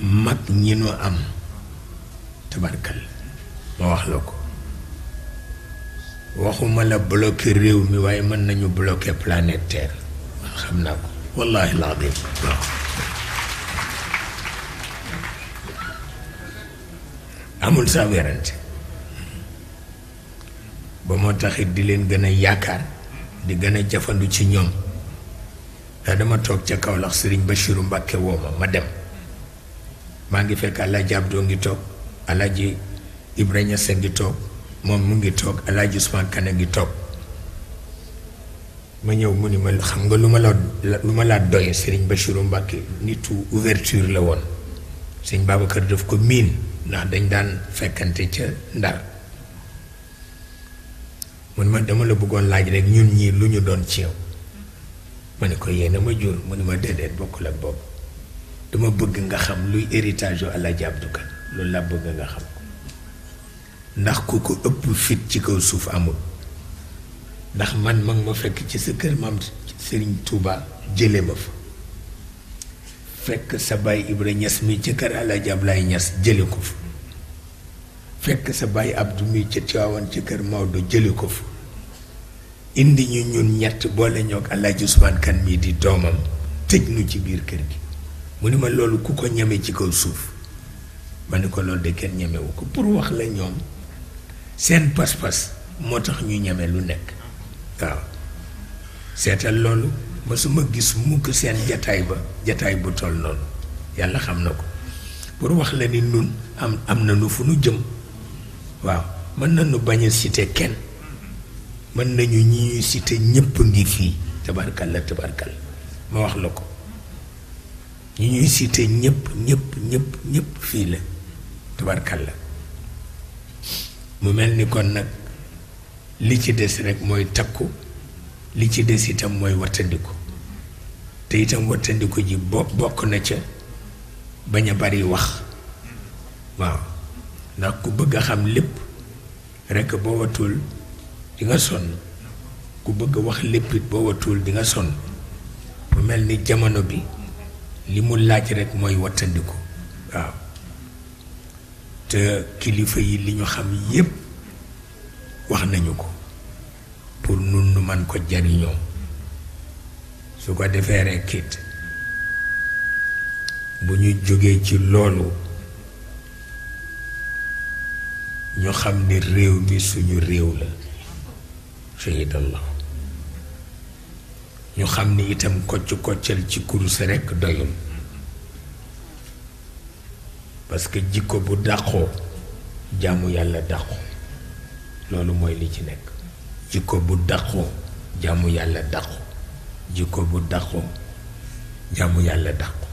mag ñi nu am tabarkal ma wax la ko waxuma la bloqué réew mi waaye mën nañu bloqué planète Terre xam naa ko wallahi laadim waaw amul sa werante ba moo taxit di leen gën a yaakaar di gën a jafandu ci ñoom ndax dama toog ca Kaolack Sëriñ Bachiru Mbàkke woo ma dem maa ngi fekk Alaaji Abdou ngi toog Alaaji Ibrahima Niass ngi toog moom mu ngi toog Alaaji Ousmane Kane ngi toog ma ñëw mu ni ma xam nga lu ma laa doye Sëriñ Bachiru Mbàkke nitu ouverture la woon Sëriñ Babacar daf ko miin ndax dañ daan fekkante ca Ndar mun ma dama la bëggoon laaj rek ñun ñii lu ñu doon ci yow ma ne ko yéena ma jur mu ni ma déedéet bokkul ak boobu dama bëgg nga xam luy héritage yu Alaaji Abdou Kane loolu laa bëgg nga xam ko ndax ku ko ëpp fit ci kaw suuf amul ndax man mag ma fekk ci sa kër maam Serigne Touba jële ma fa fekk sa baay Ibra Niass mi ci kër Alaaji Ablaye Niass jële ko fa fekk sa baay Abdou mi ci Tiwaawan ci kër Maodo jële ko fa indi ñu ñun ñett boole ñoog Alaaji Ousmane Kane mii di doomam tëj nu ci biir kër gi mu ni ma loolu ku ko ñeme ci kaw suuf ma ni ko loolu de kenn ñemewu ko pour wax la ñoom seen pas-pas moo tax ñu ñeme lu nekk waaw seetal loolu masuma gis mukk seen jataay bu toll noonu yàlla xam na ko pour wax la ni nun am na nu fu nu jëm waaw mën nañu bañ a cité kenn mën nañu ñi ñuy cité ñépp ngi fii tabarkal ma wax la ko ñi ñuy cité ñépp fii la tabarkal la mu mel ni kon nag li ci des rek mooy takku li ci des itam mooy wattandiku te itam wattandiku ji bokk na ca bañ a bari wax waaw ndax ku bëgg a xam lépp rekk boo watul di nga sonn ku bëgg a wax lépp it boo watul di nga sonn mu mel ni jamono bi li mu laaj rekk mooy wattandiku waaw te kilifa yi li ñu xam yépp wax nañu ko pour nun nu man ko jariñoo su ko defee rekk it bu ñu jógee ci loolu ñu xam ni réew mi suñu réew la shahidallah ñu xam ni itam koccal ci kurus rekk doyul parce que jikko bu dàqoo jaamu yàlla dàqu loolu mooy li ci nekk jikko bu dàqoo jaamu yàlla dàqu jikko bu dàqoo jaamu yàlla dàqu